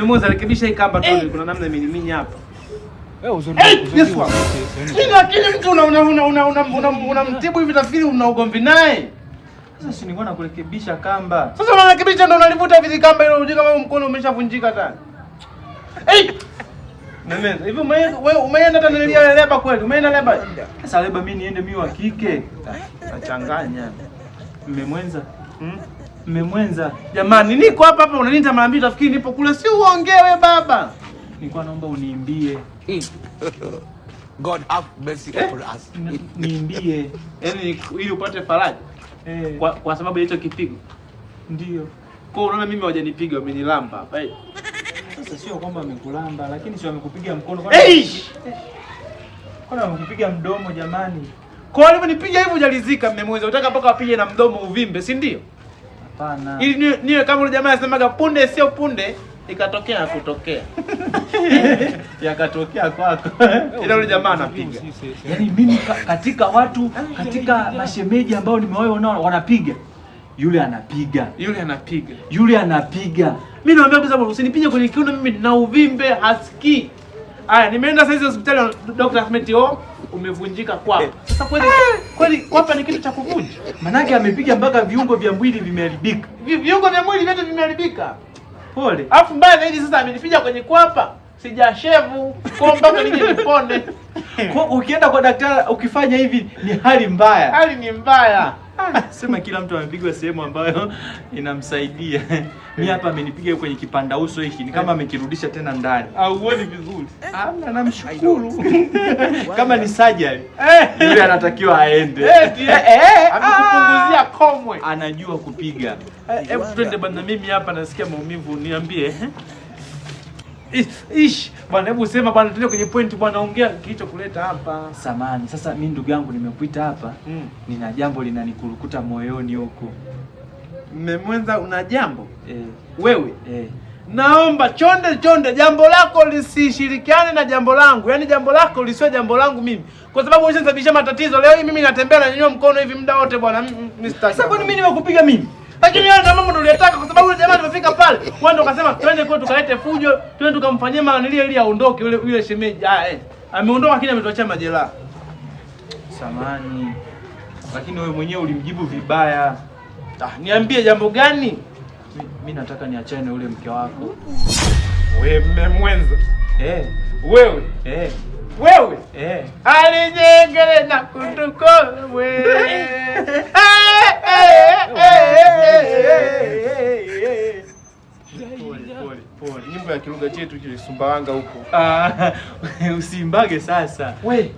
Mmemweza, rekebisha hii kamba tu, kuna namna imeniminya hapa. Wewe uzuri. Yesu wangu. Lakini mtu una una una una una unamtibu hivi nafikiri una ugomvi naye. Sasa si nilikuwa nakurekebisha kamba. Sasa unarekebisha ndio unalivuta hivi kamba ile unajua kama mkono umeshavunjika tayari. Eh! Mmemeza. Hivi wewe umeenda hata nilia leba kweli? Umeenda leba? Sasa leba mimi niende mimi wa kike. Nachanganya. Mmemwenza? Mmemwenza. Jamani, niko hapa hapa unaniita mara mbili tafikiri nipo kule. Si uongee we baba. Nilikuwa naomba uniimbie. God have mercy upon us. Niimbie. Yaani ili upate faraja. Kwa sababu ya hicho kipigo. Ndio. Kwa unaona mimi hawajanipiga, wamenilamba hapa. Sasa sio kwamba amekulamba, lakini sio amekupiga mkono. Kwani amekupiga mdomo jamani? Kwa walivyonipiga hivi hujalizika mmemweza. Unataka mpaka wapige na mdomo uvimbe, si ndio? Hapana. Ili niwe kama yule jamaa anasemaga punde sio punde, ikatokea na kutokea. Yakatokea kwako. Ila yule jamaa anapiga. Yaani mimi katika watu, katika mashemeji ambao nimewahi wanapiga, yule anapiga. Yule anapiga. Yule anapiga. Mimi naambia kabisa bwana, usinipige kwenye kiuno, mimi nina uvimbe hasikii. Aya, nimeenda saizi hospitali, Dr. Ahmed, oh, umevunjika kwapa. Sasa kweli kweli kwapa ni kitu cha kuvunja. Manake amepiga mpaka viungo vya mwili vimeharibika. Viungo vya mwili vyote vimeharibika. Pole. Alafu mbaya zaidi sasa amenipiga kwenye kwapa, sijashevu, kwa mpaka nije nipone. Kwa ukienda kwa daktari ukifanya hivi ni hali mbaya. Hali ni mbaya. Sema kila mtu amepigwa sehemu ambayo inamsaidia. Mimi hapa amenipiga kwenye kipanda uso hiki, ni kama amekirudisha tena ndani. Hauoni vizuri. Hamna, namshukuru. Kama ni surgery, yule anatakiwa aende. Amekupunguzia komwe. Anajua kupiga. Hebu twende bwana, mimi hapa nasikia maumivu, niambie. Ish, bwana hebu sema bwana, tuende kwenye point bwana, ongea kilichokuleta hapa. Samani, sasa mimi ndugu yangu nimekuita hapa. Nina jambo linanikurukuta moyoni huko. Mmemwenza, una jambo? Wewe? Naomba chonde chonde jambo lako lisishirikiane na jambo langu. Yaani jambo lako lisiwe jambo langu mimi. Kwa sababu umesababisha matatizo. Leo hii mimi natembea na nyanyua mkono hivi muda wote bwana. Mimi sitaki. Sasa kwani mimi nimekupiga mimi? Lakini wewe ndio mambo ndio uliyotaka, kwa sababu yule jamaa tumefika pale, wewe ndio ukasema twende kwetu tukalete fujo, twende tukamfanyie maana ili aondoke yule yule shemeji. Ameondoka lakini ametuachia majeraha. Samani. Lakini wewe mwenyewe ulimjibu vibaya. Niambie jambo gani? Mimi nataka niachane na yule mke wako. Wewe mmemwenza. Wewe. Wewe. Alijengele na kutukowe. Pole, pole. Nyimbo ya kilugha chetu kile Sumbawanga huko. Usimbage sasa. We.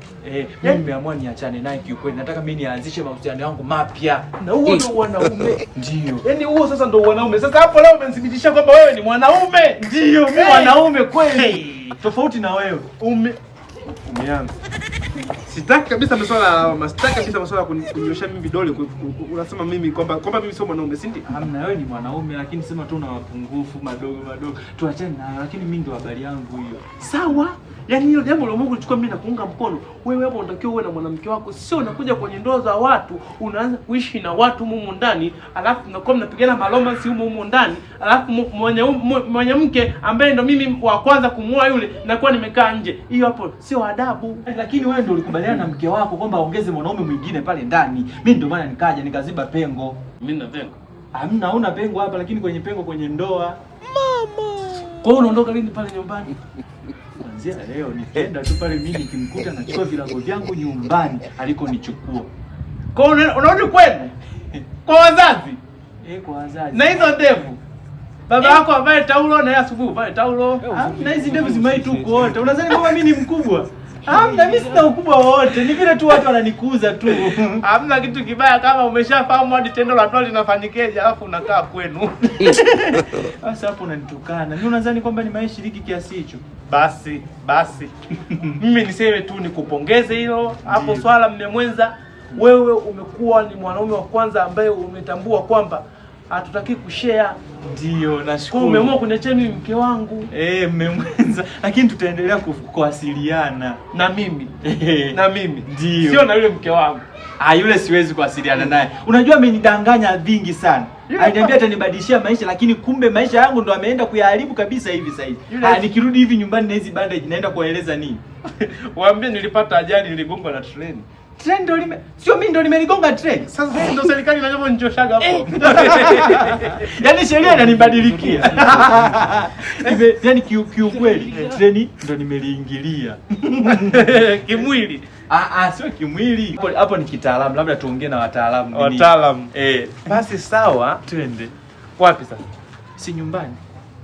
Mimi nimeamua niachane naye kiukweli. Nataka mimi nianzishe mahusiano yangu mapya. Na huo ndio wanaume. Ndio. Yaani huo sasa ndio wanaume. Sasa hapo leo umenithibitishia kwamba wewe ni mwanaume. Ndio, mimi mwanaume kweli. Tofauti na wewe. Umeanza. Sitaki kabisa masuala ya lawama, sitaki kabisa masuala ya kuninyosha mimi vidole, unasema mimi kwamba mimi sio mwanaume, si ndio? Hamna, wewe ni mwanaume lakini sema tu una mapungufu madogo madogo. Tuachane nayo, lakini mimi ndio habari yangu hiyo. Sawa? Yaani hilo jambo la Mungu lichukua mimi na kuunga mkono. Wewe hapo unatakiwa uwe na mwanamke wako, sio unakuja kwenye ndoa za watu, unaanza kuishi na watu humu ndani, alafu mnakuwa mnapigana malomance humu humu ndani, alafu mwenye mke ambaye ndo mimi wa kwanza kumuoa yule, nakuwa nimekaa nje. Hiyo hapo sio adabu. Lakini wewe ndio ulikubaliana na mke wako kwamba aongeze mwanaume mwingine pale ndani. Mimi ndio maana nikaja nikaziba pengo. Mimi na pengo? Hamna, huna pengo hapa, lakini kwenye pengo kwenye ndoa. Mama. Kwa hiyo unaondoka lini pale nyumbani? Kuanzia leo nikienda tu pale mimi nikimkuta nachukua vilago vyangu nyumbani alikonichukua. Kwa hiyo unarudi kwenu? Kwa wazazi? Kwa wazazi. Na hizo ndevu? Baba yako avae taulo na yeye asubuhi avae taulo. Na hizi ndevu zimai tu kuota. Unadhani kama mimi ni mkubwa? Hamna, mimi sina ukubwa wowote. Ni vile tu watu wananikuza tu. Hamna kitu kibaya kama umeshafahamu hadi tendo la ndoa linafanyikeje alafu unakaa kwenu. Sasa hapo unanitukana. Mimi unadhani kwamba nimeishiriki kiasi hicho? Basi, basi. Mimi niseme tu nikupongeze hilo. Hapo swala mmemwenza. Wewe umekuwa ni mwanaume wa kwanza ambaye umetambua kwamba hatutaki kushare. Ndio, nashukuru. Kwa umeamua kuniachia mimi mke wangu. Mmemwenza. Lakini tutaendelea kuwasiliana. Na mimi. Na mimi. Ndio. Sio na yule mke wangu. Ah, yule siwezi kuwasiliana naye. Unajua amenidanganya vingi sana. Aliniambia atanibadilishia maisha, lakini kumbe maisha yangu ndo ameenda kuyaharibu kabisa hivi sasa hivi. Ah, nikirudi hivi nyumbani na hizi bandage naenda kuwaeleza nini? Waambie nilipata ajali, niligongwa na treni. Treni ndo lime, sio mimi ndo nimeligonga treni. Sasa ndo serikali inavyonichoshaga hapo. Yaani sheria inanibadilikia. Yaani kiukweli treni ndo nimeliingilia. Kimwili. Sio kimwili. Hapo ni kitaalamu, labda tuongee na wataalamu. Wataalamu. Basi sawa, twende. Wapi sasa? Si nyumbani.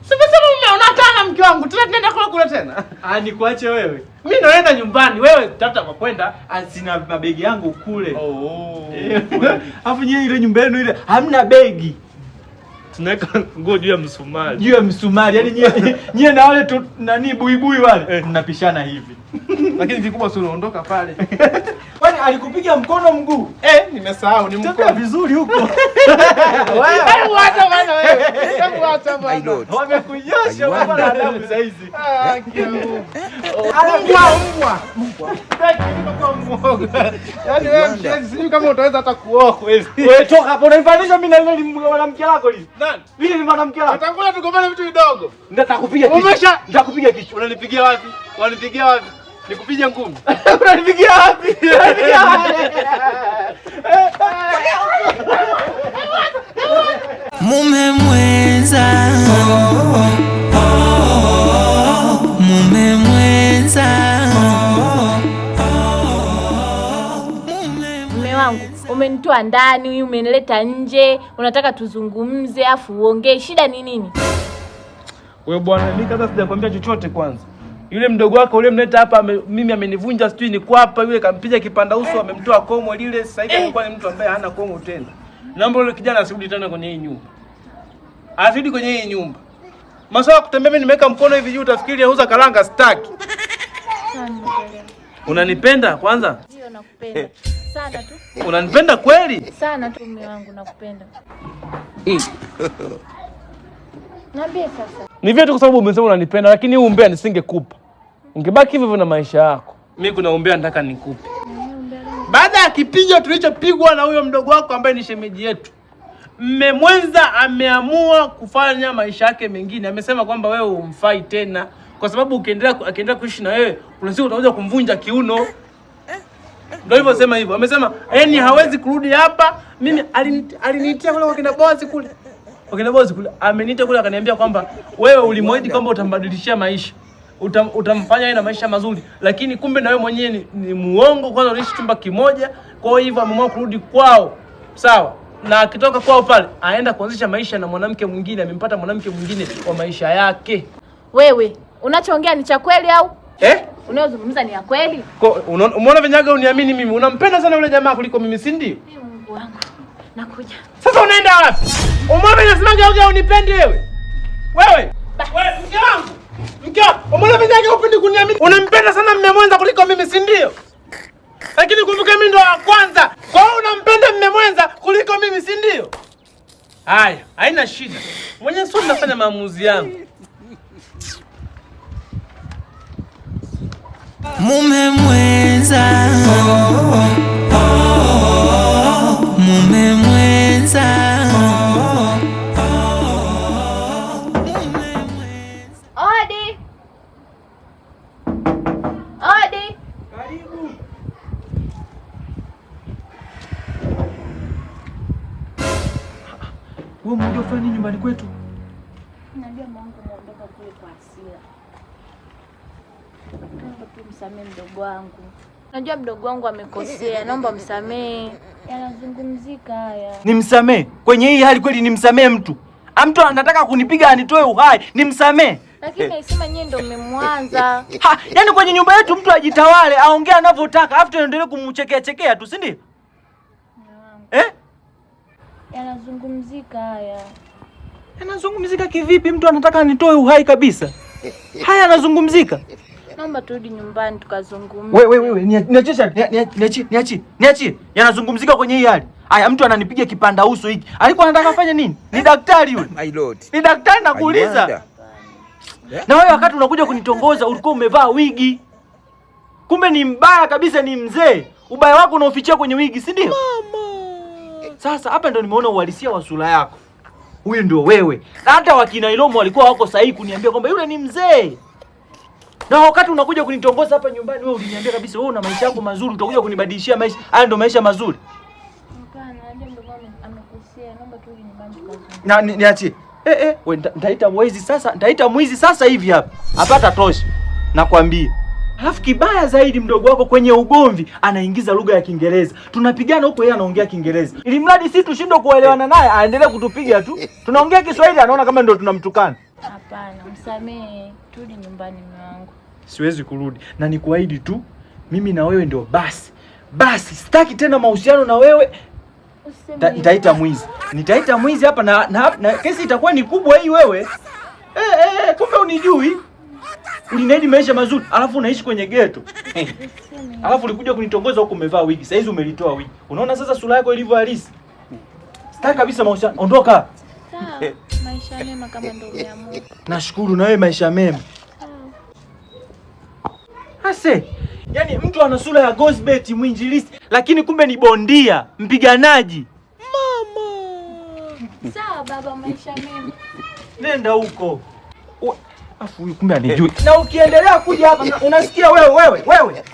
Sasa umeona mke wangu, tena tunaenda kule kule tena. Nikuache wewe. Mimi naenda nyumbani, wewe tafuta kwa kwenda. Sina mabegi yangu kule. Oh. Alafu nyie ile nyumba yenu ile hamna begi. Tunaweka nguo juu ya msumari. Juu ya msumari. Yaani nyie na wale tu nani buibui wale mnapishana hivi. Lakini kikubwa si unaondoka pale. Kwani alikupiga mkono mguu? Nimesahau ni mkono. Tembea vizuri huko. Hebu acha bana wewe. Hebu acha bana. Wamekunyosha bwana adabu saa hizi. Mbwa. Mbwa. Yaani wewe sijui kama utaweza hata kuoa kweli. Wewe toka hapo, unanifanisha mimi na ile mwanamke lako lile. Nani? Lile ni mwanamke lako. Atangulia tugombane vitu vidogo. Nitakupiga kichwa. Umesha? Nitakupiga kichwa. Unanipigia wapi? Unanipigia wapi? Nikupige ngumi. Unanipigia wapi? Unanipigia wapi? Mume mwenza, mume mwenza, Mume wangu, umenitoa ndani, umenileta nje, unataka tuzungumze afu uongee, shida ni nini? Wewe bwana, mimi kabla sijakwambia chochote kwanza. Yule mdogo wako yule mleta hapa mimi amenivunja sijui ni kwapa, yule kampiga kipanda uso amemtoa komo lile, sasa hivi amekuwa ni mtu ambaye hana komo tena. Naomba yule kijana asirudi tena kwenye hii nyumba. Asirudi kwenye hii nyumba. Masuala kutembea mimi nimeweka mkono hivi juu utafikiri nauza karanga, sitaki. Unanipenda kwanza? Ndio, nakupenda. Sana tu. Unanipenda kweli? Sana tu mume wangu, nakupenda. Niambie sasa. Ni vile tu kwa sababu umesema unanipenda, lakini huu umbea nisingekupa. Ungebaki hivyo hivyo na maisha yako. Mimi kuna umbea nataka nikupe. Baada ya kipigo tulichopigwa na huyo mdogo wako ambaye ni shemeji yetu, mmemwenza ameamua kufanya maisha yake mengine. Amesema kwamba wewe humfai tena, kwa sababu akiendelea kuishi na wewe kuna siku utakuja kumvunja kiuno. Ndio hivyo sema hivyo. Amesema yani hawezi kurudi hapa. Mimi aliniitia kule kwa kina bosi kule. Kwa kina bosi kule ameniita kule akaniambia kwamba wewe ulimwahidi kwamba utambadilishia maisha. Utamfanya yeye na maisha mazuri, lakini kumbe na wewe mwenyewe ni muongo. Kwanza unaishi chumba kimoja, kwa hivyo ameamua kurudi kwao. Sawa? Na akitoka kwao pale aenda kuanzisha maisha na mwanamke mwingine, amempata mwanamke mwingine wa maisha yake. Wewe unachoongea ni cha kweli au? Unayozungumza ni ya kweli? Umeona vinyaga uniamini mimi? Unampenda sana yule jamaa kuliko mimi, si ndio? Mungu wangu. Nakuja. Sasa unaenda wapi? Umeona vinyaga unasema unipendi wewe? Wewe? Wewe mke wangu. Mke wangu, umeona vinyaga upendi kuniamini? Unampenda sana mume mwenza kuliko mimi, si ndio? Lakini kumbuka mimi ndo wa kwanza. Kwa hiyo unampenda mume mwenza kuliko mimi, si ndio? Haya, haina shida. Mwenyewe sio nafanya maamuzi yangu. Mume mwenza, mume mwenza, Odi. Odi. Karibu. Wewe mmoja ufanye nini nyumbani kwetu? Najua mwanangu muondoka kule kwa hasira. Naomba tu msamee mdogo wangu. Najua mdogo wangu amekosea, naomba msamee. Yanazungumzika haya. Nimsamee? Kwenye hii hali kweli nimsamee mtu? Mtu anataka kunipiga anitoe uhai, nimsamee? Lakini naisema nyie ndio mmemwanza. Yaani kwenye nyumba yetu mtu ajitawale, aongee anavyotaka, afu tuendelee kumchekea chekea tu, si ndio? Yanazungumzika haya. Yanazungumzika kivipi? Mtu anataka anitoe uhai kabisa. Haya yanazungumzika. Naomba turudi nyumbani tukazungumze. Wewe niachie niachie niachie. Yanazungumzika kwenye hii hali. Aya, mtu ananipiga kipanda uso hiki. Alikuwa anataka afanye nini? Ni daktari yule. My lord. Ni daktari nakuuliza. Na wewe wakati unakuja kunitongoza ulikuwa umevaa wigi. Kumbe ni mbaya kabisa, ni mzee. Ubaya wako unaofichia kwenye wigi, si ndio? Mama. Sasa hapa ndo nimeona uhalisia wa sura yako. Huyu ndio wewe. Na hata wakina Ilomo walikuwa wako sahihi kuniambia kwamba yule ni mzee. Na wakati unakuja kunitongoza hapa nyumbani, wewe uliniambia kabisa wewe una maisha yako mazuri, utakuja kunibadilishia maisha. Haya ndio maisha mazuri. Hapana, najua mdogo wangu amekosea. Naomba turudi nyumbani tukazungumze. Na niachie. We nitaita mwizi sasa, nitaita mwizi sasa hivi hapa. Hapata tosha. Nakwambia. Alafu kibaya zaidi mdogo wako kwenye ugomvi anaingiza lugha ya Kiingereza. Tunapigana huko yeye anaongea Kiingereza. Ili mradi si tushindwe kuelewana naye aendelee kutupiga tu. Tunaongea Kiswahili anaona kama ndio tunamtukana. Hapana, msamehe. Turudi nyumbani mume wangu. Siwezi kurudi. Na nikuahidi tu mimi na wewe ndio basi. Basi sitaki tena mahusiano na wewe. Usiseme Nitaita mwizi. Nitaita mwizi hapa na kesi itakuwa ni kubwa hii wewe. Kumbe unijui. Uliniahidi maisha mazuri, alafu unaishi kwenye ghetto. Usiseme. Alafu ulikuja kunitongoza huku umevaa wigi. Sasa hizi umelitoa wigi. Unaona sasa sura yako ilivyo halisi? Sitaki kabisa mahusiano. Ondoka. Sawa, maisha mema kama ndio umeamua. Nashukuru na wewe maisha mema. Sawa. Ase, yaani mtu ana sura ya Gosbet mwinjilisti, lakini kumbe ni bondia, mpiganaji. Sawa baba, maisha mema. Nenda huko. Afu huyu kumbe anijui. Na ukiendelea kuja hapa unasikia wewe wewe.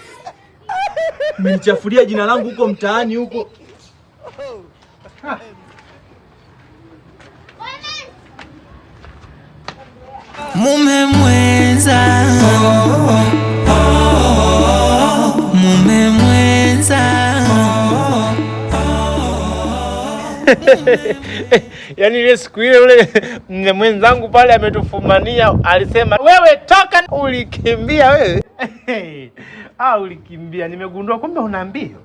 Umenichafulia jina langu huko mtaani huko. Mume mwenza, mume mwenza. Yaani ile siku ile ule mwenzangu pale ametufumania, alisema wewe toka, ulikimbia wewe. Ah, ulikimbia. Nimegundua kumbe una mbio.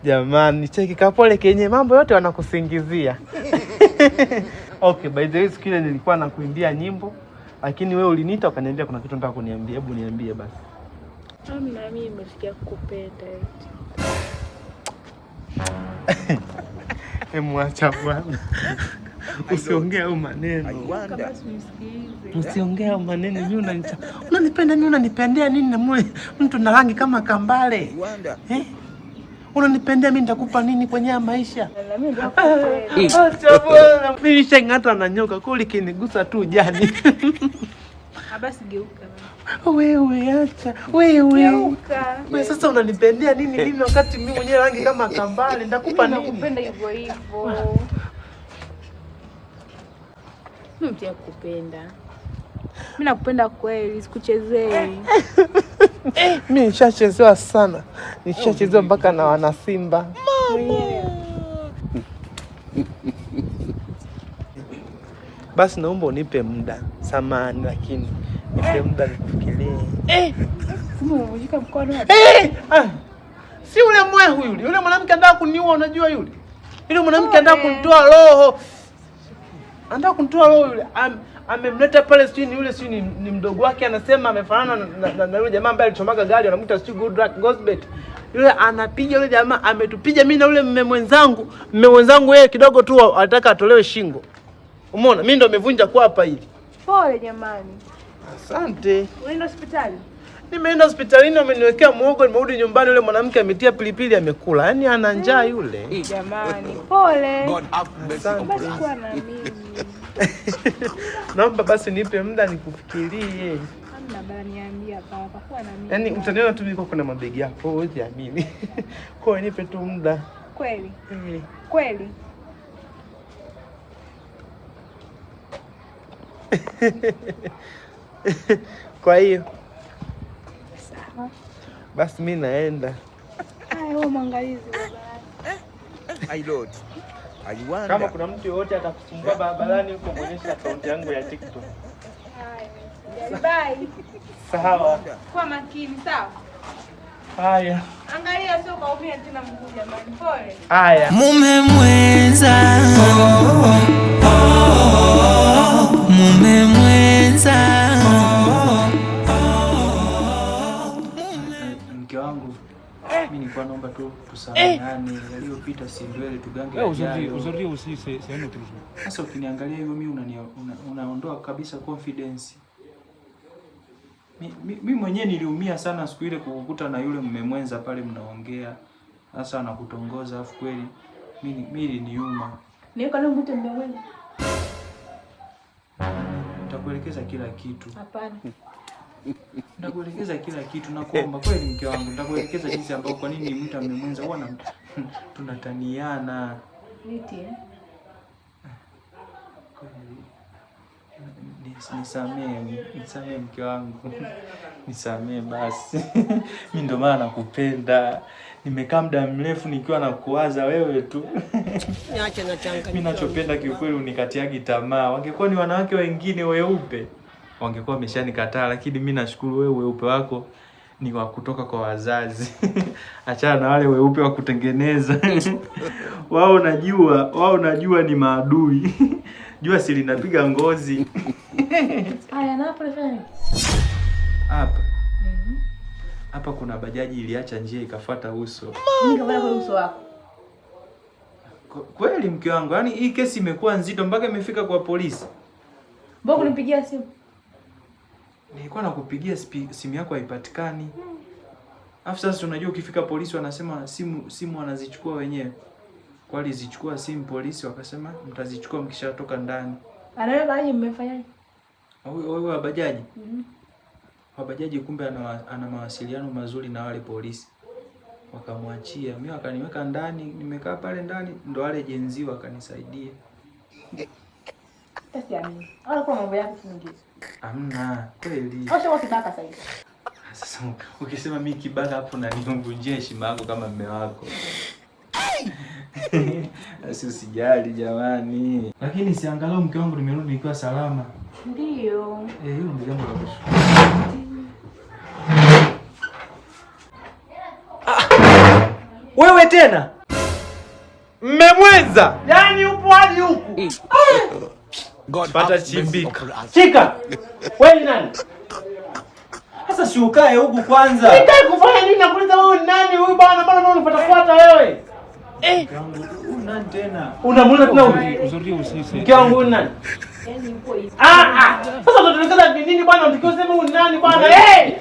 Jamani, cheki kapole kenye mambo yote wanakusingizia. Okay, by the way siku ile nilikuwa nakuimbia nyimbo, lakini wewe uliniita ukaniambia kuna kitu nataka kuniambia. Hebu niambie basi. Amna, mimi nimefikia kukupenda eti. Mwacha bwana. Usiongee hayo maneno. Usiongee hayo maneno. Mimi unanipenda mimi, unanipendea nini na mwe mtu na rangi kama kambale? Eh? Unanipendea mimi, nitakupa nini kwenye haya maisha? Acha bwana. Mimi nishang'atwa na nyoka kuli kinigusa tu jani. Basi geuka. Wewe acha. Wewe. Geuka. Wewe sasa unanipendea nini mimi wakati mimi mwenyewe rangi kama kambale, nitakupa nini? Nakupenda hivyo hivyo. Mimi mtia kukupenda. Mimi nakupenda kweli, sikuchezei. Mimi nishachezewa sana. Nishachezewa mpaka na wana Simba. Basi naomba unipe muda. Samahani lakini nipe muda nikufikirie. Kumbe umevunjika mkono. Si ule mwehu yule. Yule mwanamke anataka kuniua, unajua yule. Yule mwanamke anataka kunitoa roho. Anataka kunitoa roho yule. Amemleta pale sijui ni yule sijui ni mdogo wake, anasema amefanana na yule jamaa ambaye alichomaga gari, anamuita sijui Good Luck Gosbet. Yule anapiga yule jamaa, ametupiga mimi na yule mume mwenzangu. Mume mwenzangu yeye kidogo tu anataka atolewe shingo. Umeona? Mimi ndo nimevunja kwapa hili. Pole jamani. Asante. Unaenda hospitali? Nimeenda hospitalini wameniwekea muhogo, nimerudi nyumbani yule mwanamke ametia pilipili amekula. Yaani ana njaa yule. Jamani, pole. God have mercy upon Basi us. kuwa na mimi. Naomba basi nipe muda nikufikirie. Hamna bala, niambia baba, kuwa na mimi. Yaani utaniona tu niko kuna mabegi yako, huwezi amini. Kwa hiyo nipe tu muda. Kweli. Kweli. Kwa hiyo Sawa. basi mimi naenda. Haya, wewe mwangalizi baba. My Lord, I wonder. Kama kuna mtu yoyote atakusumbua barabarani huko, muonyeshe akaunti yangu ya TikTok. Haya. Bye. Sawa. Kuwa makini, sawa? Haya. Angalia sio kaumia tena mguu jamani. Pole. Haya. Mume mwenza, mume mwenza. Mke wangu, mimi nilikuwa naomba tu tusameheane, yaliyopita si ndwele, tugange yajayo. Aujourd'hui aussi, c'est un autre jour. Sasa ukiniangalia hivyo mimi unaondoa kabisa confidence. Mi mwenyewe niliumia sana siku ile kukukuta na yule mume mwenza pale mnaongea. Sasa anakutongoza afu kweli mimi iliniuma. Ni kwa nini mwite mume mwenza? Nitakuelekeza kila kitu. Hapana. Nitakuelekeza kila kitu, nakuomba kweli mke wangu, nitakuelekeza jinsi ambavyo kwa nini mtu mume mwenza huwa tunataniana. Niti eh? Kweli. Nisamee mke wangu. Nisamee basi. Mimi ndo maana nakupenda. Nimekaa muda mrefu nikiwa nakuwaza wewe tu. Niache na changa. Mimi nachopenda kiukweli unikatiagi tamaa. Wangekuwa ni wanawake wengine weupe, wangekuwa wameshanikataa, lakini mimi nashukuru wewe weupe wako ni wa kutoka kwa wazazi. Achana na wale weupe wa kutengeneza. Wao najua ni maadui. Jua si linapiga ngozi. Haya, na hapo nafanya nini? Hapa. Hapa kuna bajaji iliacha njia ikafuata uso. Ningefanya kwa uso wako. Kweli mke wangu, yaani hii kesi imekuwa nzito mpaka imefika kwa polisi. Mbona kunipigia simu? Nilikuwa nakupigia simu yako haipatikani. Alafu sasa unajua ukifika polisi wanasema simu wanazichukua wenyewe. Kwa walizichukua simu polisi wakasema mtazichukua mkishatoka ndani. Anaona bajaji mmefanyaje? Huyo wa bajaji? Wa bajaji kumbe ana mawasiliano mazuri na wale polisi. Wakamwachia. Mimi wakaniweka ndani, nimekaa pale ndani ndo wale jenzi wakanisaidia. Hata siamini. Wala kwa mambo yako mengine. Hamna, kweli. Au sio kibaka sasa hivi? Sasa ukisema mimi kibaka hapo na nivunjie heshima yako kama mume wako. Basi usijali jamani. Lakini si angalau mke wangu nimerudi nikiwa salama. Ndio. Hilo ndio jambo la kushukuru. Wewe tena? Mmemwenza? Yaani upo hadi huku. God Pata have mercy chimbika. upon us. Chika. Wewe ni nani? Sasa si ukae huku kwanza. Nikae kufanya nini? Nakuuliza wewe ni nani huyu bwana? Bwana mbona unifuatafuata wewe? Mke wangu, huyu nani tena? Unamuuliza tena huyu? Aujourd'hui aussi, c'est. Mke wangu huyu ni nani? Yaani upo hivi. Ah ah. Sasa unatuelekeza ni nini bwana? Unatakiwa useme huyu ni nani bwana? Eh!